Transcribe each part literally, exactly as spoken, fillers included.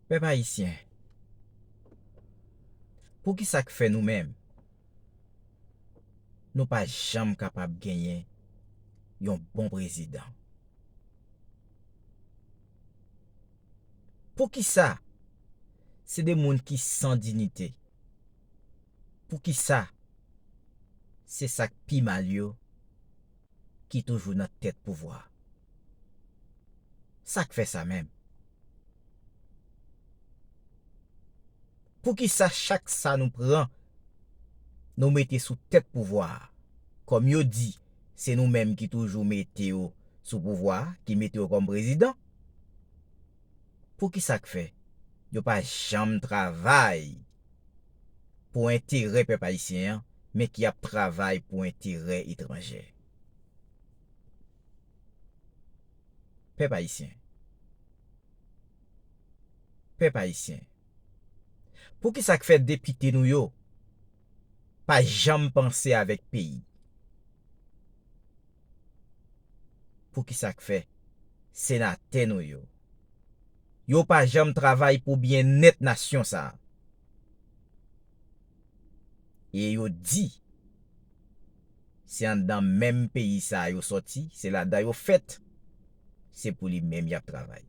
Pèp ayisyen, poukisa k fè nou menm, nou pa janm kapab genyen yon bon prezidan? Poukisa se de moun ki san diyite? Poukisa se sa k pi mal yo ki toujou nan tèt pouvwa? Sa k fè sa menm? Poukisa chak sa nou pran, nou mete sou tèt pouvwa a? Kòm yo di, se nou menm ki toujou mete yo sou pouvwa a, ki mete yo kòm prezidan. Poukisa k fè yo pa janm travay pou enterè pèp ayisyen an, men ki ap travay pou enterè etranjè? Pèp ayisyen, pèp ayisyen, poukisa k fè depite nou yo pa janm panse avèk peyi? Poukisa k fè senatè nou yo, yo pa janm travay pou byennèt nasyon sa a? E yo di, se anndan menm peyi sa a yo sòti, se ladan yo fèt, se pou li menm y ap travay.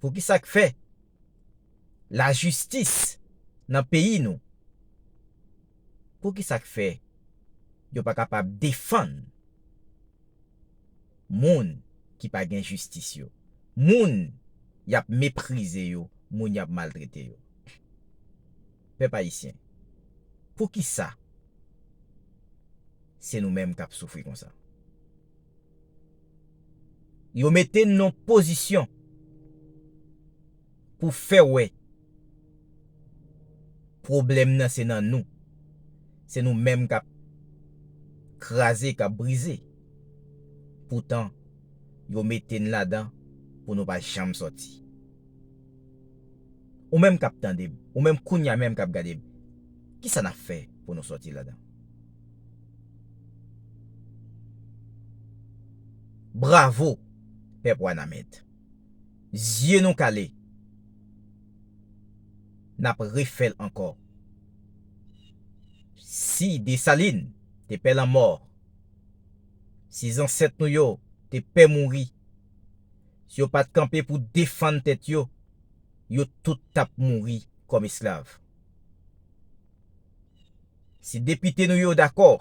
Poukisa k fè lajistis nan peyi nou, poukisa k fè yo pa kapab defann moun ki pa gen jistis yo, moun y ap meprize yo, moun y ap maltrete yo? Pèp ayisyen, poukisa se nou menm k ap soufri konsa? Yo mete n nan pozisyon pou fè wè pwoblèm nan se nan nou. Se nou menm k ap kraze, k ap brize. Poutan, yo mete n ladan pou nou pa janm sòti. Ou menm k ap tande m, ou menm kounye a menm k ap gade m, kisa n ap fè pou nou sòti ladan? Bravo, pèp Wanament. Zye nou kale. N ap refè l ankò. Si Desalin te pè lanmò, si zansèt nou yo te pè mouri, si yo pa t kanpe pou defann tèt yo, yo tout t ap mouri kòm esklav. Si depite nou yo dakò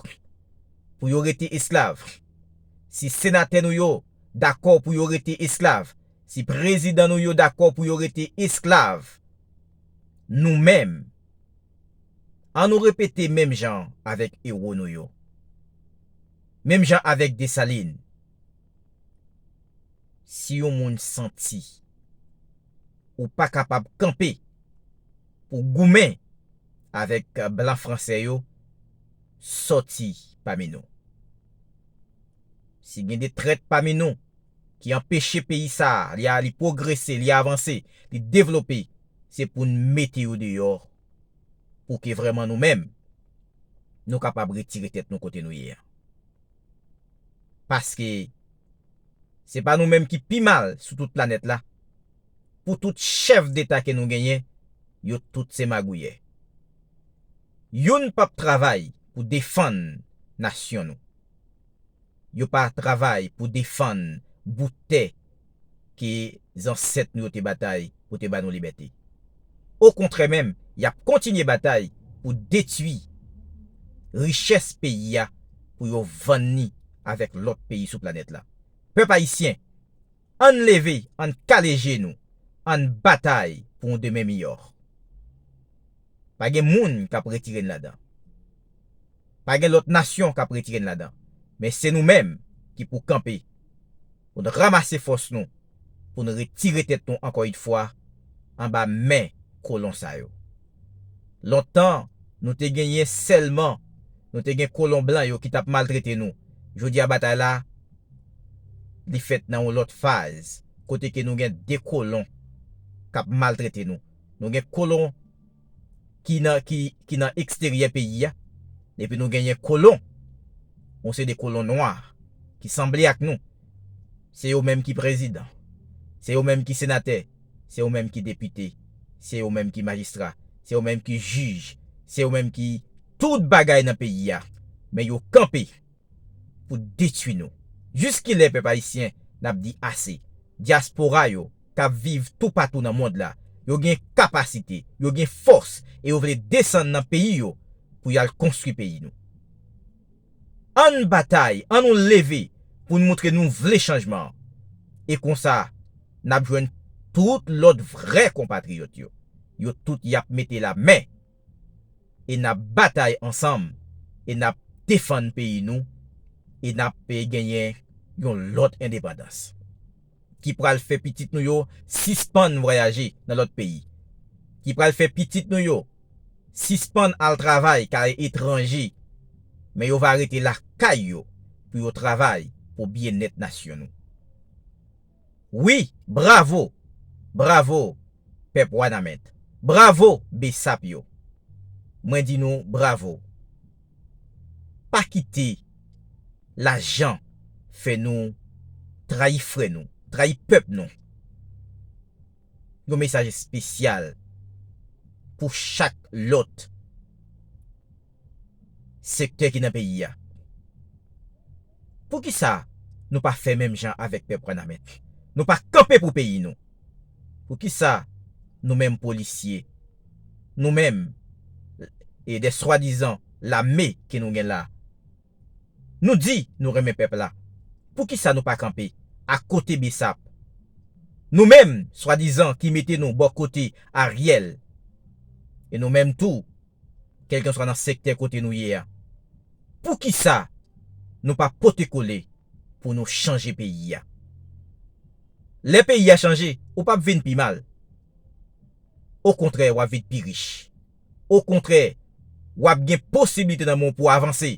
pou yo rete esklav, si senatè nou yo dakò pou yo rete esklav, si prezidan nou yo dakò pou yo rete esklav, nou menm, ann nou repete menm jan avèk ewo nou yo, menm jan avèk Desalin. Si yon moun santi ou pa kapab kanpe pou goumen avèk blan fransè yo, sòti pami nou. Si gen de trèt pami nou ki anpeche peyi sa a, li a, li pwogrese, li avanse, li devlope, se pou n mete yo deyò, pou ke vrèman nou menm, nou kapab retire tèt nou kote nou ye a. Paske se pa nou menm ki pi mal sou tout planèt la. Pou tout chèf deta ke nou genyen, yo tout se magouyè. Youn p ap travay pou defann nasyon nou. Yo pa travay pou defann bout tè ke zansèt nou yo te batay pou te ba nou libète. Okontrè menm, y ap kontinye batay pou detwi richès peyi a, pou yo vann ni avèk lòt peyi sou planèt la. Pèp ayisyen, ann leve, ann kale je nou, ann batay pou yon demen miyò. Pa gen moun k ap retire n ladan. Pa gen lòt nasyon k ap retire n ladan. Men se nou menm ki pou kanpe, pou n ranmase fòs nou, pou n retire tèt nou ankò yon fwa anba men kolon sa yo. Lontan, nou te genyen sèlman, nou te gen kolon blan yo ki t ap maltrete nou. Jodi a, batay la, li fèt nan yon lòt faz, kote ke nou gen de kolon k ap maltrete nou. Nou gen kolon ki nan, ki, ki nan eksteryè peyi a, epi nou genyen kolon, yon seri de kolon nwa ki sanble ak nou. Se yo menm ki prezidan, se yo menm ki senatè, Se yo menm ki depite, se yo menm ki majistra, se yo menm ki jij, se yo menm ki tout bagay nan peyi a. Men yo kanpe pou detwi nou. Jiskilè, pèp ayisyen, n ap di ase? Dyaspora yo k ap viv toupatou nan mond la, yo gen kapasite, yo gen fòs e yo vle desann nan peyi yo pou y al konstwi peyi nou. Ann batay, ann nou leve pou n moutre nou vle chanjman. E konsa, n ap jwenn tout lòt vrè konpatriyòt yo. Yo tout y ap mete lamen e n ap batay ansanm e n ap defann peyi nou e n ap genyen yon lòt endepandans ki pral fè pitit nou yo sispann vwayaje nan lòt peyi, ki pral fè pitit nou yo sispann al travay kay etranje, men yo va rete lakay yo pou yo travay pou byennèt nasyon nou. Wi, bravo! Bravo, pèp Wanament! Bravo, Besap yo! Mwen di nou bravo! Pa kite lajan fè nou trayi frè nou, trayi pèp nou. Yon mesaj espesyal pou chak lòt sektè ki nan peyi a. Poukisa nou pa fè menm jan avèk pèp Wanament? Nou pa kanpe pou peyi nou. Poukisa nou menm polisye, nou menm e de swadizan lame ke nou gen la, nou di nou renmen pèp la, poukisa nou pa kanpe akote Besap? Nou menm, swadizan ki mete nou bò kote Ariel, e nou menm tou, kèlkanswa nan sektè kote nou ye a, poukisa nou pa pote kole pou nou chanje peyi a? Lè peyi a chanje, ou p ap vin pi mal. Okontrè, w ap vin pi rich. Okontrè, w ap gen posiblite nan men w pou w avanse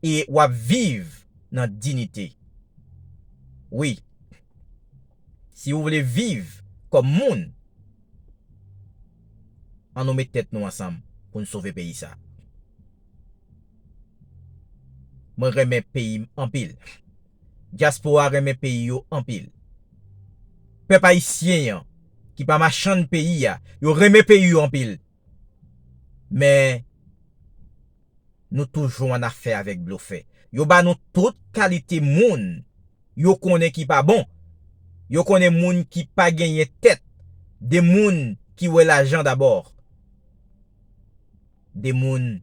e w ap viv nan diyite. Wi, si w vle viv kòm moun, ann nou met tèt nou ansanm pou n sove peyi sa. Mwen renmen peyi m anpil. Dyaspora renmen peyi yo anpil. Pèp ayisyen an, ki pa machann peyi a, yo renmen peyi yo anpil. Men, nou toujou annafè avèk blofè. Yo ba nou tout kalite moun yo konnen ki pa bon. Yo konnen moun ki pa genyen tèt. De moun ki wè lajan dabò. De moun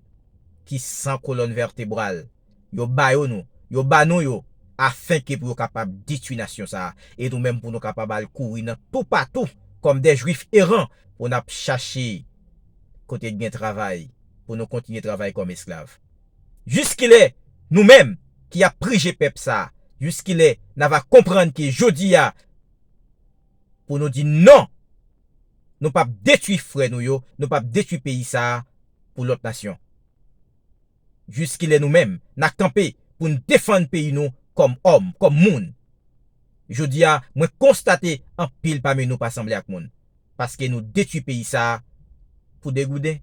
ki san kolòn vètebral. Yo ba yo nou, yo ba nou yo, afenke pou yo kapab detwi nasyon sa a, e nou menm pou nou kapab al kouri nan toupatou kòm de jwif eran pou n ap chache kote gen travay, pou nou kontinye travay kòm esklav. Jiskilè, nou menm ki ap prije pèp sa a, jiskilè n a va konprann ke jodi a, pou nou di non, nou p ap detwi frè nou yo, nou p ap detwi peyi sa a pou lòt nasyon. Jiskilè nou menm, n a kanpe pou n defann peyi nou kòm òm, kòm moun. Jodi a, mwen konstate anpil pami nou pa sanble ak moun. Paske nou detwi peyi sa a pou de gouden,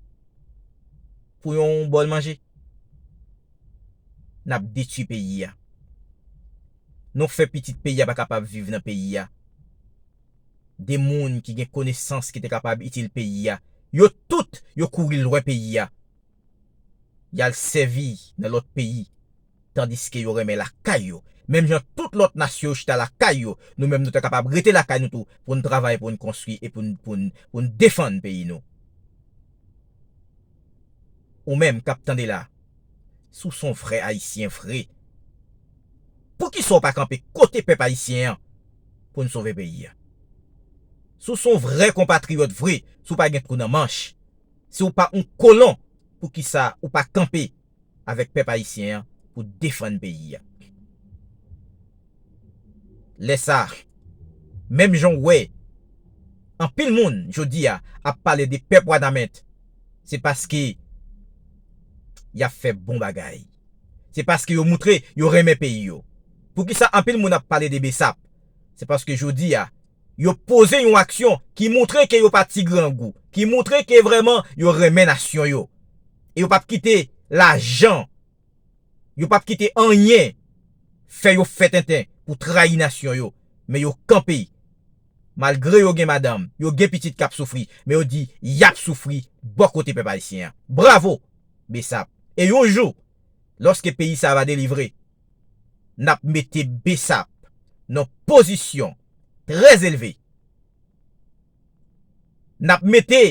pou yon bòl manje. N ap detwi peyi a. Nou fè pitit peyi a pa kapab viv nan peyi a. De moun ki gen konesans ki te kapab itil peyi a, yo tout, yo kouri lwen peyi a. Y al sèvi nan lòt peyi, tandiske yo renmen lakay yo. Menm jan tout lòt nasyon yo chita lakay yo, nou menm nou ta kapab rete lakay nou tou pou n travay, pou n konstwi e pou n, pou n, pou n defann peyi nou. Ou menm k ap tande la, si w se yon vrè Ayisyen vre, poukisa w pa kanpe kote pèp ayisyen an pou n sove peyi a? Si w se yon vrè konpatriyòt vre, si w pa gen twou nan manch, si w pa yon kolon, poukisa ou pa kanpe avèk pèp ayisyen an pou defann peyi a? Lè sa a, menm jan w wè anpil moun jodi a ap pale de pèp Wanament, se paske y ap fè bon bagay. Se paske yo moutre yo renmen peyi yo. Poukisa anpil moun ap pale de Besap? Se paske jodi a, yo poze yon aksyon ki moutre ke yo pa ti grangou, ki moutre ke vrèman yo renmen nasyon yo. E yo p ap kite lajan, yo p ap kite anyen fè yo fè tenten pou trayi nasyon yo, men yo kanpe Malgre yo gen madanm, yo gen pitit k ap soufri, men yo di y ap soufri bò kote pèp ayisyen an. Bravo, Besap! E yon jou, lòske peyi sa a va delivre, n ap mete Besap nan pozisyon trè elve. N ap mete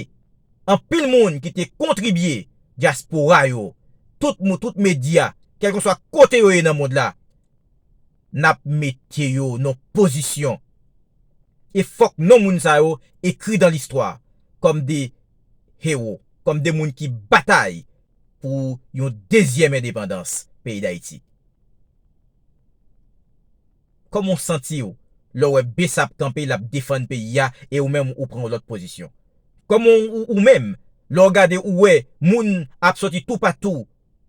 anpil moun ki te kontribye, dyaspora yo, tout moun, tout medya, kèlkeswa kote yo ye nan mond la, n ap mete yo nan pozisyon. E fòk non moun sa yo ekri dan listwa kòm de hewo, kòm de moun ki batay pou yon dezyèm endepandans peyi Dayiti. Kòman w santi w lè w wè Besap kanpe, l ap defann peyi a, e ou menm ou pran yon lòt pozisyon? Kòman w, ou, ou menm, lè w gade, ou wè moun ap sòti toupatou,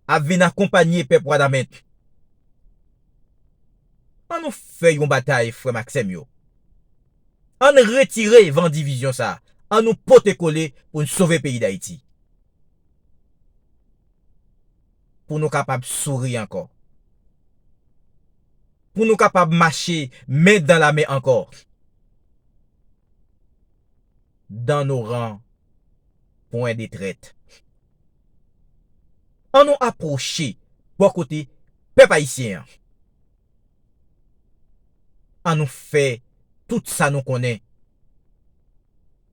ap vin akonpanye pèp Wadament? An nou fè yon batay, frè m ak sè m yo. An n retire van divizyon sa a. An nou pote kole pou n sove peyi Dayiti. Pou nou kapab souri ankò. Pou nou kapab mache men dan la men ankò. Dans nos rangs, point de traite. An nou apwoche bò kote pèp ayisyen an. An nou fè tout sa nou konnen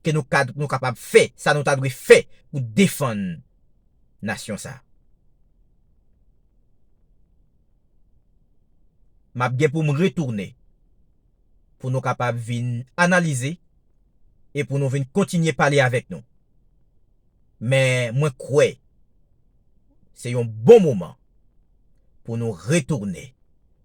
ke nou ka, nou kapab fè, sa nou ta dwe fè pou defann nasyon sa a. M ap gen pou m retounen pou nou kapab vin analize e pou nou vin kontinye pale avèk nou. Men mwen kwè se yon bon moman pou nou retounen,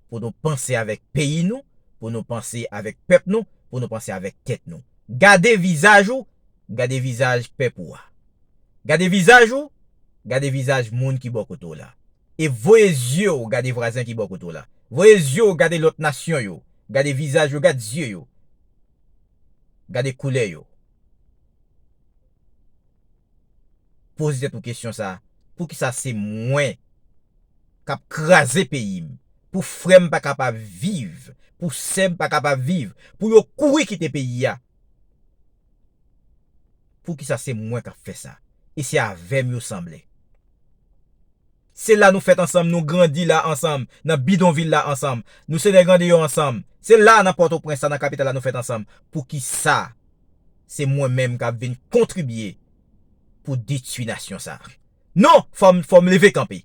pou nou panse avèk peyi nou, pou nou panse avèk pèp nou, pou nou panse avèk tèt nou. Gade vizaj ou, gade vizaj pèp ou a. Gade vizaj ou, gade vizaj moun ki bò kote w la. E voye zye w gade vwazen ki bò kote w la. Voye zye w gade lòt nasyon yo. Gade vizaj yo, gade zye yo. Gade koulè yo. Poze tèt ou kesyon sa a, poukisa se mwen k ap kraze peyi m? Pou frè m pa kapab viv, pou sè m pa kapab viv, pou yo kouri kite peyi a? Poukisa se mwen k ap fè sa? E se avè m yo sanble. Se la nou fèt ansanm, nou grandi la ansanm, nan bidonvil la ansanm, nou se nèg andeyò ansanm. Se la nan Pòtoprens la, nan kapital la nou fèt ansanm. Poukisa se mwen menm k ap vin kontribye pou detwi nasyon sa? Non, fò m, fò m leve kanpe.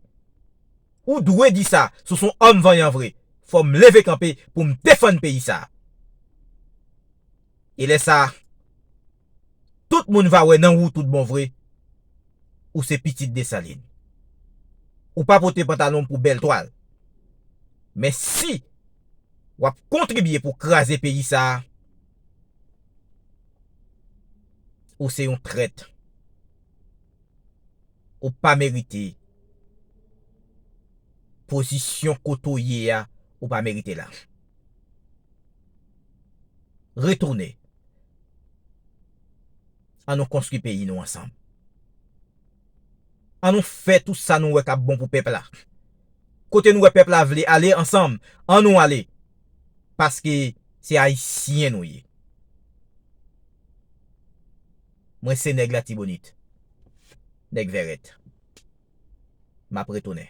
Ou dwe di sa, si w se yon òm vanyan vre. Fò m leve kanpe pou m defann peyi sa. E lè sa, tout moun va wè nan ou tout bon vre, ou se pitit Desalin. Ou pa pote pantalon pou bèl twal. Men si w ap kontribye pou kraze peyi sa a, ou se yon trèt. Ou pa merite pozisyon kote w ye a, ou pa merite la. Retounen. An nou konstwi peyi nou ansanm. An nou fè tout sa nou wè k ap bon pou pèp la. Kote nou wè pèp la vle ale ansanm, an nou ale. Paske se Ayisyen nou ye. Mwen se nèg Latibonit. Nèg Vèrèt. M ap retounen.